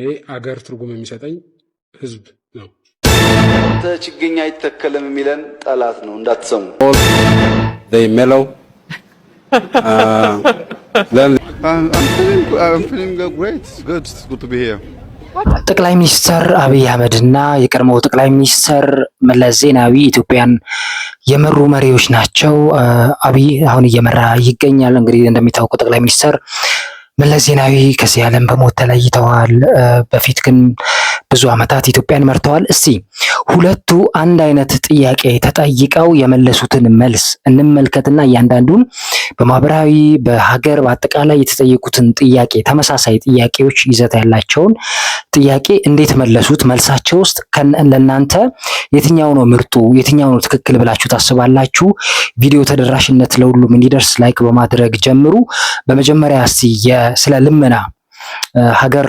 ይህ አገር ትርጉም የሚሰጠኝ ህዝብ ነው። ችግኝ አይተከልም የሚለን ጠላት ነው፣ እንዳትሰሙ። They mellow. Then I'm feeling great. It's good. It's good to be here. ጠቅላይ ሚኒስትር አብይ አህመድ እና የቀድሞው ጠቅላይ ሚኒስትር መለስ ዜናዊ ኢትዮጵያን የመሩ መሪዎች ናቸው። አብይ አሁን እየመራ ይገኛል። እንግዲህ እንደሚታወቀው ጠቅላይ ሚኒስትር መለስ ዜናዊ ከዚህ ዓለም በሞት ተለይተዋል። በፊት ግን ብዙ ዓመታት ኢትዮጵያን መርተዋል። እስቲ ሁለቱ አንድ አይነት ጥያቄ ተጠይቀው የመለሱትን መልስ እንመልከትና እያንዳንዱን በማህበራዊ፣ በሀገር፣ በአጠቃላይ የተጠየቁትን ጥያቄ፣ ተመሳሳይ ጥያቄዎች ይዘት ያላቸውን ጥያቄ እንዴት መለሱት? መልሳቸው ውስጥ ለእናንተ የትኛው ነው ምርጡ፣ የትኛው ነው ትክክል ብላችሁ ታስባላችሁ? ቪዲዮ ተደራሽነት ለሁሉም እንዲደርስ like በማድረግ ጀምሩ። በመጀመሪያ እስቲ ስለ ልመና፣ ሀገር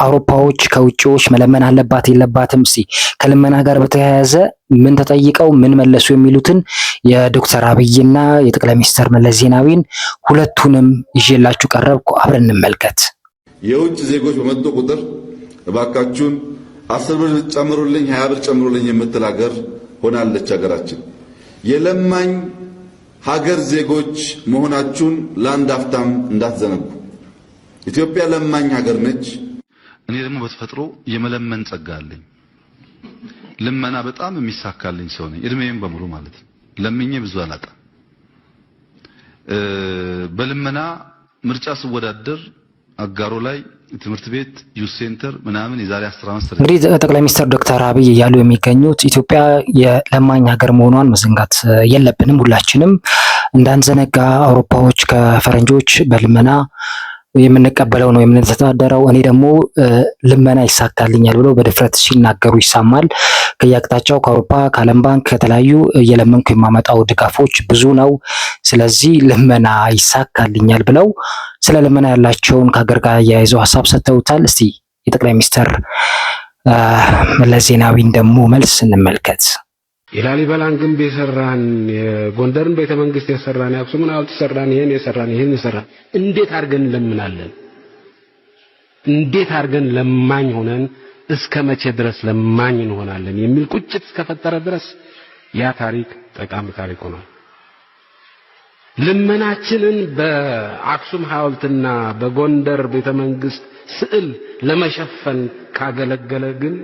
አውሮፓዎች ከውጭዎች መለመን አለባት የለባትም? እስቲ ከልመና ጋር በተያያዘ ምን ተጠይቀው ምን መለሱ የሚሉትን የዶክተር አብይና የጠቅላይ ሚኒስትር መለስ ዜናዊን ሁለቱንም ይዤላችሁ ቀረብኩ። አብረን እንመልከት። የውጭ ዜጎች በመጡ ቁጥር እባካችሁን 10 ብር ጨምሩልኝ፣ 20 ብር ጨምሩልኝ የምትል ሀገር ሆናለች ሀገራችን። የለማኝ ሀገር ዜጎች መሆናችሁን ለአንድ አፍታም እንዳትዘነጉ። ኢትዮጵያ ለማኝ ሀገር ነች። እኔ ደግሞ በተፈጥሮ የመለመን ጸጋ አለኝ። ልመና በጣም የሚሳካልኝ ሰው ነኝ። እድሜዬም በሙሉ ማለት ነው። ለምኜ ብዙ አላጣም። በልመና ምርጫ ስወዳደር አጋሮ ላይ ትምህርት ቤት፣ youth center ምናምን የዛሬ 10 ዓመት እንግዲህ ጠቅላይ ሚኒስትር ዶክተር አብይ እያሉ የሚገኙት ኢትዮጵያ የለማኝ ሀገር መሆኗን መዘንጋት የለብንም። ሁላችንም እንዳንዘነጋ አውሮፓዎች ከፈረንጆች በልመና የምንቀበለው ነው የምንተዳደረው። እኔ ደግሞ ልመና ይሳካልኛል ብለው በድፍረት ሲናገሩ ይሰማል። ከየአቅጣጫው ከአውሮፓ፣ ከዓለም ባንክ፣ ከተለያዩ እየለመንኩ የማመጣው ድጋፎች ብዙ ነው። ስለዚህ ልመና ይሳካልኛል ብለው ስለ ልመና ያላቸውን ከሀገር ጋር አያይዘው ሀሳብ ሰጥተውታል። እስቲ የጠቅላይ ሚኒስትር መለስ ዜናዊን ደግሞ መልስ እንመልከት። የላሊበላን ግንብ የሰራን፣ የጎንደርን ቤተ መንግስት የሰራን፣ የአክሱምን ሐውልት የሰራን፣ ይሄን የሰራን፣ ይሄን የሰራን እንዴት አድርገን እንለምናለን? እንዴት አድርገን ለማኝ ሆነን እስከ መቼ ድረስ ለማኝ እንሆናለን የሚል ቁጭት እስከፈጠረ ድረስ ያ ታሪክ ጠቃሚ ታሪክ ሆኗል። ልመናችንን በአክሱም ሐውልትና በጎንደር ቤተ መንግስት ስዕል ለመሸፈን ካገለገለ ግን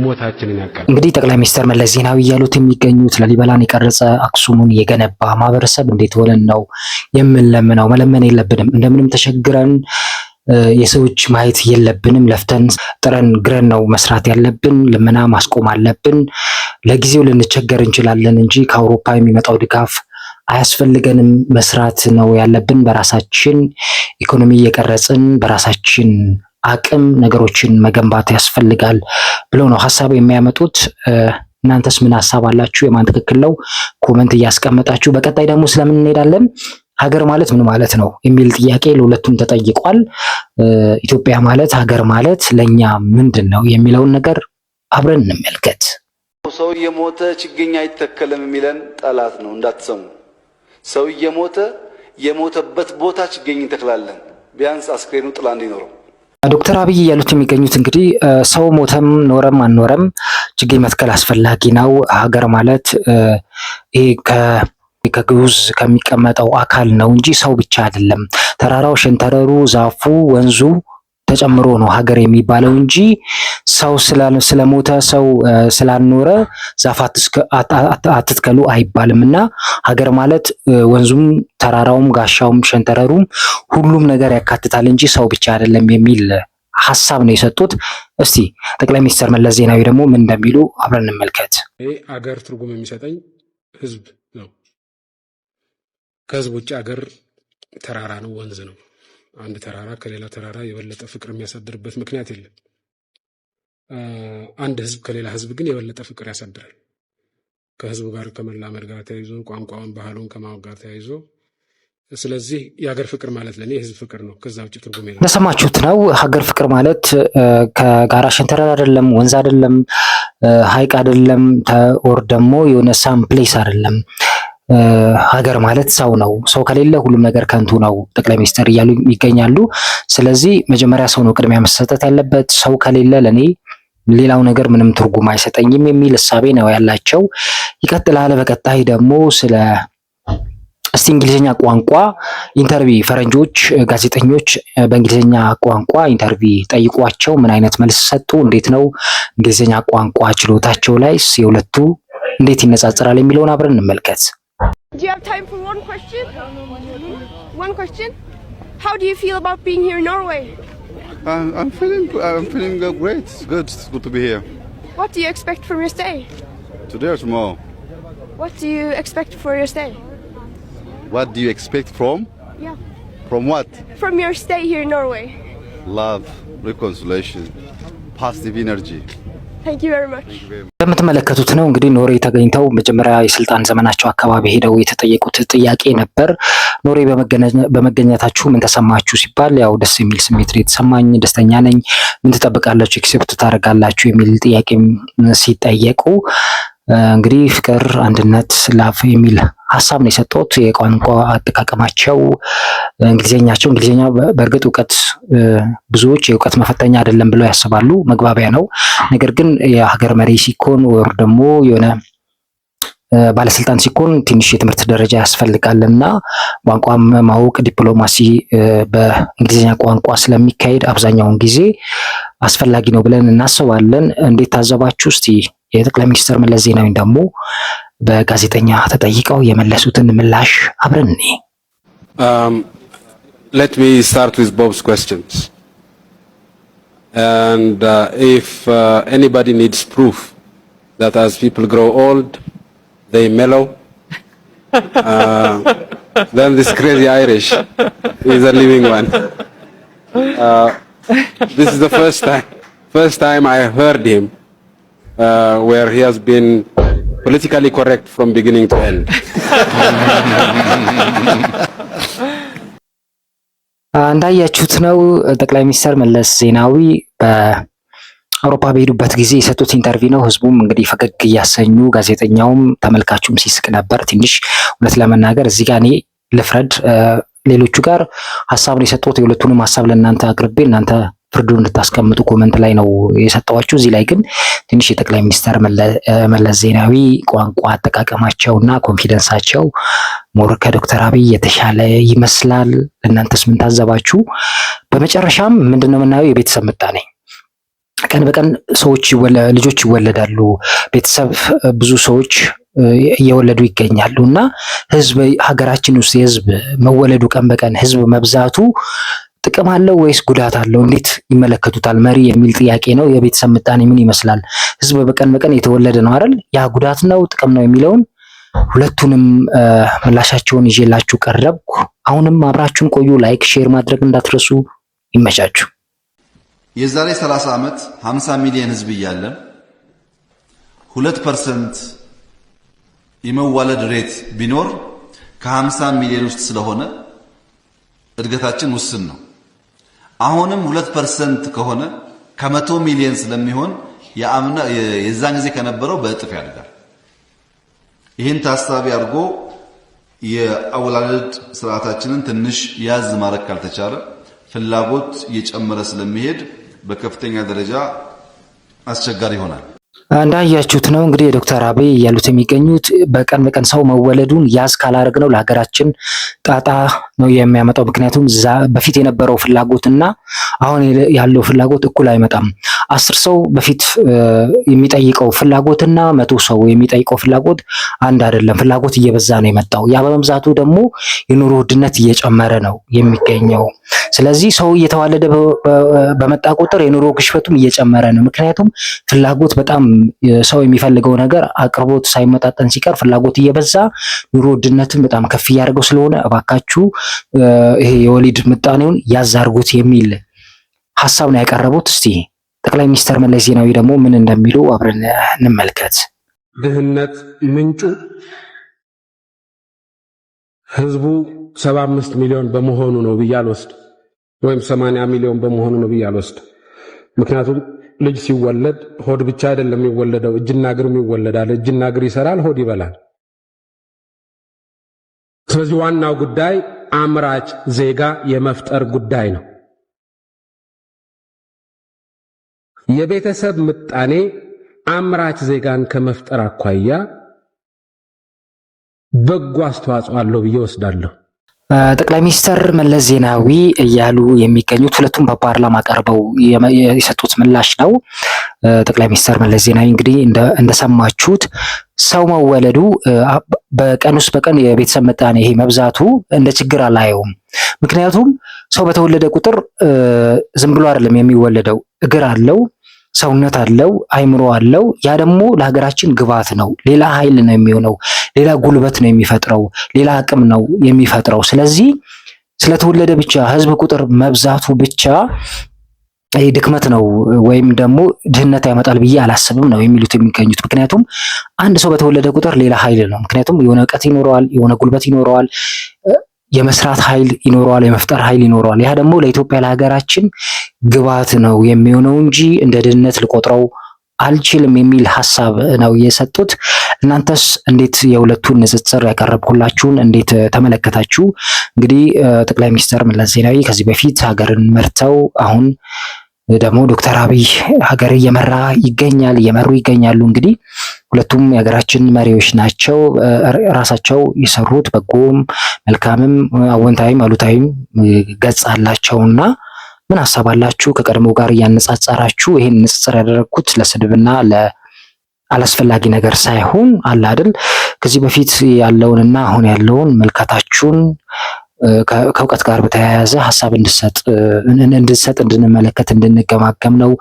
ሞታችንን ያቀል እንግዲህ ጠቅላይ ሚኒስትር መለስ ዜናዊ እያሉት የሚገኙት ላሊበላን የቀረጸ፣ አክሱሙን የገነባ ማህበረሰብ እንዴት ሆነን ነው የምንለምነው? መለመን የለብንም። እንደምንም ተቸግረን የሰዎች ማየት የለብንም። ለፍተን ጥረን ግረን ነው መስራት ያለብን። ልመና ማስቆም አለብን። ለጊዜው ልንቸገር እንችላለን እንጂ ከአውሮፓ የሚመጣው ድጋፍ አያስፈልገንም። መስራት ነው ያለብን። በራሳችን ኢኮኖሚ እየቀረጽን በራሳችን አቅም ነገሮችን መገንባት ያስፈልጋል ብለው ነው ሀሳብ የሚያመጡት። እናንተስ ምን ሀሳብ አላችሁ? የማን ትክክል ነው? Comment እያስቀመጣችሁ በቀጣይ ደግሞ ስለምን እንሄዳለን? ሀገር ማለት ምን ማለት ነው የሚል ጥያቄ ለሁለቱም ተጠይቋል። ኢትዮጵያ ማለት፣ ሀገር ማለት ለእኛ ምንድን ነው የሚለውን ነገር አብረን እንመልከት። ሰው እየሞተ ችግኝ አይተከልም የሚለን ጠላት ነው፣ እንዳትሰሙ። ሰው እየሞተ የሞተበት ቦታ ችግኝ እንተክላለን፣ ቢያንስ አስክሬኑ ጥላ እንዲኖረው። ዶክተር አብይ እያሉት የሚገኙት እንግዲህ ሰው ሞተም ኖረም አልኖረም ችግኝ መትከል አስፈላጊ ነው። ሀገር ማለት ይሄ ከግዑዝ ከሚቀመጠው አካል ነው እንጂ ሰው ብቻ አይደለም። ተራራው፣ ሸንተረሩ፣ ዛፉ፣ ወንዙ ተጨምሮ ነው ሀገር የሚባለው እንጂ ሰው ስለሞተ፣ ሰው ስላልኖረ ዛፍ አትትከሉ አይባልም። እና ሀገር ማለት ወንዙም፣ ተራራውም፣ ጋሻውም፣ ሸንተረሩም ሁሉም ነገር ያካትታል እንጂ ሰው ብቻ አይደለም የሚል ሀሳብ ነው የሰጡት። እስቲ ጠቅላይ ሚኒስትር መለስ ዜናዊ ደግሞ ምን እንደሚሉ አብረን እንመልከት። ይህ አገር ትርጉም የሚሰጠኝ ህዝብ ነው። ከህዝብ ውጭ አገር ተራራ ነው፣ ወንዝ ነው። አንድ ተራራ ከሌላ ተራራ የበለጠ ፍቅር የሚያሳድርበት ምክንያት የለም። አንድ ህዝብ ከሌላ ህዝብ ግን የበለጠ ፍቅር ያሳድራል። ከህዝቡ ጋር ከመላመድ ጋር ተያይዞ፣ ቋንቋውን ባህሉን ከማወቅ ጋር ተያይዞ። ስለዚህ የሀገር ፍቅር ማለት ለእኔ የህዝብ ፍቅር ነው። ከዛ ውጭ ትርጉም የለም። እንደሰማችሁት ነው። ሀገር ፍቅር ማለት ከጋራ ሸንተረር አይደለም፣ ወንዝ አይደለም፣ ሀይቅ አይደለም፣ or ደግሞ የሆነ some place አይደለም። ሀገር ማለት ሰው ነው። ሰው ከሌለ ሁሉም ነገር ከንቱ ነው ጠቅላይ ሚኒስትር እያሉ ይገኛሉ። ስለዚህ መጀመሪያ ሰው ነው ቅድሚያ መሰጠት ያለበት። ሰው ከሌለ ለኔ ሌላው ነገር ምንም ትርጉም አይሰጠኝም የሚል እሳቤ ነው ያላቸው። ይቀጥላል። በቀጣይ ደግሞ ስለ እስቲ እንግሊዝኛ ቋንቋ interview ፈረንጆች ጋዜጠኞች በእንግሊዝኛ ቋንቋ interview ጠይቋቸው ምን አይነት መልስ ሰጡ? እንዴት ነው እንግሊዝኛ ቋንቋ ችሎታቸው ላይስ የሁለቱ እንዴት ይነጻጸራል የሚለውን አብረን እንመልከት። Do you have time for one question? One question? How do you feel about being here in Norway? I'm feeling great. It's good. It's good to be here. What do you expect from your stay? Today or tomorrow? What do you expect for your stay? What do you expect from? Yeah. From what? From your stay here in Norway. Love, reconciliation, positive energy. Thank you very much. እንደምትመለከቱት ነው እንግዲህ ኖርዌይ ተገኝተው መጀመሪያ የስልጣን ዘመናቸው አካባቢ ሄደው የተጠየቁት ጥያቄ ነበር። ኖርዌይ በመገኘታችሁ ምን ተሰማችሁ ሲባል ያው ደስ የሚል ስሜት ነው የተሰማኝ፣ ደስተኛ ነኝ። ምን ትጠብቃላችሁ፣ expect ታደርጋላችሁ የሚል ጥያቄም ሲጠየቁ እንግዲህ ፍቅር፣ አንድነት፣ love የሚል ሀሳብ ነው የሰጡት። የቋንቋ አጠቃቀማቸው እንግሊዝኛቸው እንግሊዝኛ በእርግጥ እውቀት ብዙዎች የእውቀት መፈተኛ አይደለም ብለው ያስባሉ፣ መግባቢያ ነው። ነገር ግን የሀገር መሪ ሲኮን ወር ደግሞ የሆነ ባለስልጣን ሲኮን ትንሽ የትምህርት ደረጃ ያስፈልጋል እና ቋንቋም ማወቅ ዲፕሎማሲ በእንግሊዝኛ ቋንቋ ስለሚካሄድ አብዛኛውን ጊዜ አስፈላጊ ነው ብለን እናስባለን። እንዴት ታዘባችሁ? እስቲ የጠቅላይ ሚኒስትር መለስ ዜናዊን ደግሞ በጋዜጠኛ ተጠይቀው የመለሱትን ምላሽ አብረን እንይ። Let me start with Bob's questions. And if anybody needs proof that as people grow old, they mellow, then this crazy Irish is a living one. This is the first time I heard him where he has been politically correct from beginning to end. እንዳያችሁት ነው ጠቅላይ ሚኒስትር መለስ ዜናዊ በአውሮፓ በሄዱበት ጊዜ የሰጡት interview ነው። ህዝቡም እንግዲህ ፈገግ እያሰኙ ጋዜጠኛውም ተመልካቹም ሲስቅ ነበር። ትንሽ እውነት ለመናገር እዚህ ጋር እኔ ልፍረድ፣ ሌሎቹ ጋር ሀሳብ ነው የሰጡት። የሁለቱንም ሀሳብ ለእናንተ አቅርቤ እናንተ ፍርዱን እንድታስቀምጡ comment ላይ ነው የሰጠኋችሁ። እዚህ ላይ ግን ትንሽ የጠቅላይ ሚኒስትር መለስ ዜናዊ ቋንቋ አጠቃቀማቸው እና confidence ኣቸው more ከዶክተር አብይ የተሻለ ይመስላል። እናንተስ ምን ታዘባችሁ? በመጨረሻም ምንድን ነው የምናየው የቤተሰብ ምጣኔ ቀን በቀን ሰዎች ልጆች ይወለዳሉ። ቤተሰብ ብዙ ሰዎች እየወለዱ ይገኛሉ እና ህዝብ ሀገራችን ውስጥ የህዝብ መወለዱ ቀን በቀን ህዝብ መብዛቱ ጥቅም አለው ወይስ ጉዳት አለው? እንዴት ይመለከቱታል መሪ የሚል ጥያቄ ነው። የቤተሰብ ምጣኔ ምን ይመስላል? ህዝብ በቀን በቀን የተወለደ ነው አይደል? ያ ጉዳት ነው ጥቅም ነው የሚለውን ሁለቱንም ምላሻቸውን ይዤላችሁ ቀረብኩ። አሁንም አብራችሁን ቆዩ። Like፣ share ማድረግ እንዳትረሱ። ይመቻችሁ። የዛሬ 30 ዓመት 50 ሚሊዮን ህዝብ እያለን 2% የመዋለድ rate ቢኖር ከ50 ሚሊዮን ውስጥ ስለሆነ እድገታችን ውስን ነው። አሁንም 2% ከሆነ ከ100 ሚሊዮን ስለሚሆን የአምና የዛን ጊዜ ከነበረው በእጥፍ ያድጋል። ይህን ታሳቢ አድርጎ የአወላለድ ስርዓታችንን ትንሽ ያዝ ማድረግ ካልተቻለ ፍላጎት እየጨመረ ስለሚሄድ በከፍተኛ ደረጃ አስቸጋሪ ይሆናል። እንዳያችሁት ነው እንግዲህ የዶክተር አብይ እያሉት የሚገኙት በቀን በቀን ሰው መወለዱን ያዝ ካላደረግነው ለሀገራችን ጣጣ ነው የሚያመጣው። ምክንያቱም በፊት የነበረው ፍላጎት እና አሁን ያለው ፍላጎት እኩል አይመጣም። 10 ሰው በፊት የሚጠይቀው ፍላጎትና 100 ሰው የሚጠይቀው ፍላጎት አንድ አይደለም። ፍላጎት እየበዛ ነው የመጣው። ያ በመብዛቱ ደግሞ የኑሮ ውድነት እየጨመረ ነው የሚገኘው። ስለዚህ ሰው እየተዋለደ በመጣ ቁጥር የኑሮ ግሽበቱም እየጨመረ ነው። ምክንያቱም ፍላጎት በጣም ሰው የሚፈልገው ነገር አቅርቦት ሳይመጣጠን ሲቀር ፍላጎት እየበዛ ኑሮ ውድነትን በጣም ከፍ እያደረገው ስለሆነ እባካችሁ ይሄ የወሊድ ምጣኔውን ያዝ አድርጉት የሚል ሀሳብ ነው ያቀረቡት። እስቲ ጠቅላይ ሚኒስትር መለስ ዜናዊ ደግሞ ምን እንደሚሉ አብረን እንመልከት። ድህነት ምንጩ ህዝቡ 75 ሚሊዮን በመሆኑ ነው ብዬ አልወስድ፣ ወይም 80 ሚሊዮን በመሆኑ ነው ብዬ አልወስድ። ምክንያቱም ልጅ ሲወለድ ሆድ ብቻ አይደለም የሚወለደው፣ እጅና እግርም ይወለዳል። እጅና እግር ይሰራል፣ ሆድ ይበላል። ስለዚህ ዋናው ጉዳይ አምራች ዜጋ የመፍጠር ጉዳይ ነው። የቤተሰብ ምጣኔ አምራች ዜጋን ከመፍጠር አኳያ በጎ አስተዋጽኦ አለው ብዬ ወስዳለሁ። ጠቅላይ ሚኒስትር መለስ ዜናዊ እያሉ የሚገኙት ሁለቱም በፓርላማ ቀርበው የሰጡት ምላሽ ነው። ጠቅላይ ሚኒስትር መለስ ዜናዊ እንግዲህ እንደሰማችሁት ሰው መወለዱ በቀን ውስጥ በቀን የቤተሰብ ምጣኔ ይሄ መብዛቱ እንደ ችግር አላየውም። ምክንያቱም ሰው በተወለደ ቁጥር ዝም ብሎ አይደለም የሚወለደው፣ እግር አለው፣ ሰውነት አለው፣ አይምሮ አለው። ያ ደግሞ ለሀገራችን ግብዓት ነው። ሌላ ኃይል ነው የሚሆነው፣ ሌላ ጉልበት ነው የሚፈጥረው፣ ሌላ አቅም ነው የሚፈጥረው። ስለዚህ ስለተወለደ ብቻ ህዝብ ቁጥር መብዛቱ ብቻ ይህ ድክመት ነው ወይም ደግሞ ድህነት ያመጣል ብዬ አላስብም ነው የሚሉት የሚገኙት። ምክንያቱም አንድ ሰው በተወለደ ቁጥር ሌላ ኃይል ነው። ምክንያቱም የሆነ እውቀት ይኖረዋል፣ የሆነ ጉልበት ይኖረዋል፣ የመስራት ኃይል ይኖረዋል፣ የመፍጠር ኃይል ይኖረዋል። ያ ደግሞ ለኢትዮጵያ ለሀገራችን ግብዓት ነው የሚሆነው እንጂ እንደ ድህነት ልቆጥረው አልችልም የሚል ሀሳብ ነው የሰጡት። እናንተስ እንዴት የሁለቱን ንጽጽር ያቀረብኩላችሁን እንዴት ተመለከታችሁ? እንግዲህ ጠቅላይ ሚኒስትር መለስ ዜናዊ ከዚህ በፊት ሀገርን መርተው አሁን ደግሞ ዶክተር አብይ ሀገር እየመራ ይገኛል፣ እየመሩ ይገኛሉ። እንግዲህ ሁለቱም የሀገራችን መሪዎች ናቸው። ራሳቸው የሰሩት በጎም መልካምም አወንታዊም አሉታዊም ገጽ አላቸውና ምን ሀሳብ አላችሁ? ከቀድሞ ጋር እያነጻጸራችሁ ይህን ንጽጽር ያደረግኩት ለስድብና ለአላስፈላጊ ነገር ሳይሆን አለ አይደል ከዚህ በፊት ያለውንና አሁን ያለውን መልከታችሁን ከእውቀት ጋር በተያያዘ ሀሳብ እንድንሰጥ እንድንመለከት እንድንገማገም ነው።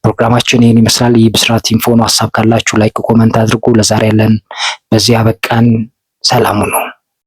ፕሮግራማችን ይህን ይመስላል። ይህ ብስራት ኢንፎ ነው። ሀሳብ ካላችሁ like፣ comment አድርጉ። ለዛሬ ያለን በዚህ አበቃን። ሰላሙ ነው።